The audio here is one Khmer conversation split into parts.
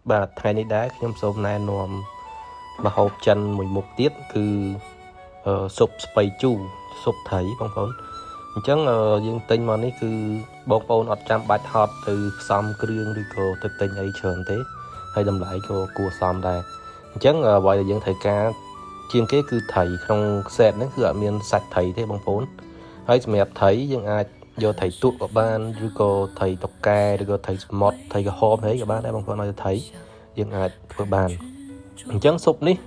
បាទថ្ងៃនេះដែរខ្ញុំសូមណែនាំម្ហូបចិនមួយមុខទៀតគឺស៊ុបស្ពៃជូរស៊ុបត្រីបងប្អូនអញ្ចឹងយើងទិញមកនេះគឺបងប្អូនអត់ចាំបាច់ហត់ទៅផ្សំគ្រឿងឬក៏ទៅទិញអីច្រើនទេហើយតម្លៃក៏គួរសមដែរអញ្ចឹងអ្វីដែលយើងត្រូវការជាងគេគឺត្រីក្នុងសេតហ្នឹងគឺអត់មានសាច់ត្រីទេបងប្អូនហើយសម្រាប់ត្រីយើងអាចយកត្រីទក់ក៏បានឬក៏ត្រីតុកែឬក៏ត្រីសមុទ្រត្រីក្រហមអីក៏បានដែរបងប្អូនឲ្យតែត្រីយើងអាចធ្វើបានអញ្ចឹងស៊ុបនេះ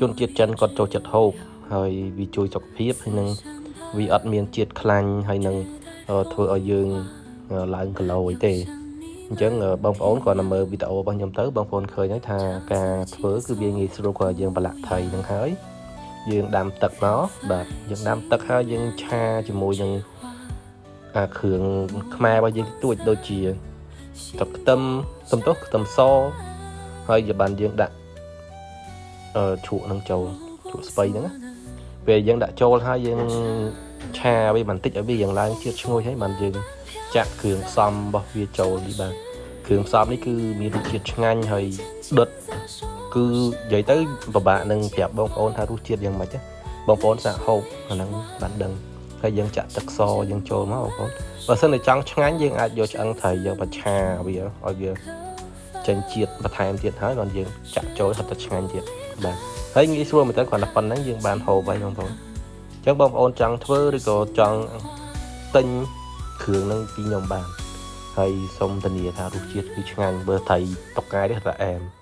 ជនជាតិចិនគាត់ចូលចិត្តហូបហើយវាជួយសុខភាពហើយនឹងវាអត់មានជាតិខ្លាញ់ហើយនឹងធ្វើឲ្យយើងឡើងគីឡូអីទេអញ្ចឹងបងប្អូនគ្រាន់តែមើលវីដេអូរបស់ខ្ញុំទៅបងប្អូនឃើញហើយថាការធ្វើគឺវាងាយស្រួលគ្រាន់តែយើងប្រឡាក់ត្រីនឹងហើយយើងដាំទឹកមកបាទយើងដាំទឹកហើយយើងឆាជាមួយនឹងអាគ្រឿងខ្មែររបស់យើងទួចដូចជាទឹកខ្ទឹមសំទោសខ្ទឹមសហើយយើងបានយើងដាក់អឺជ្រក់នឹងចូលជ្រក់ស្ពៃហ្នឹងណាពេលយើងដាក់ចូលហើយយើងឆាវាបន្តិចឲ្យវាយ៉ាងឡើងជាតិឈ្ងុយហើយបានយើងចាក់គ្រឿងផ្សំរបស់វាចូលនេះបាទគ្រឿងផ្សំនេះគឺមានរសជាតិឆ្ងាញ់ហើយដុតគឺនិយាយទៅពិបាកនឹងប្រាប់បងប្អូនថារសជាតិយ៉ាងម៉េចណាបងប្អូនសាកហូបអាហ្នឹងបានដឹងហើយយើងចាក់ទឹកសយើងចូលមកបងប្អូនបើសិនតែចង់ឆ្ងាញ់យើងអាចយកឆ្អឹងត្រីយកមកឆាវាឲ្យវាចេញជាតិបន្ថែមទៀតហើយបានយើងចាក់ចូលហិតតែឆ្ងាញ់ទៀតបាទហើយងាយស្រួលមែនតើគ្រាន់តែប៉ុណ្្នឹងយើងបានហូបហើយបងប្អូនអញ្ចឹងបងប្អូនចង់ធ្វើឬក៏ចង់ទិញគ្រឿងហ្នឹងពីខ្ញុំបានហើយសូមធានាថារសជាតិគឺឆ្ងាញ់បើត្រីតុកែនេះថាអែម។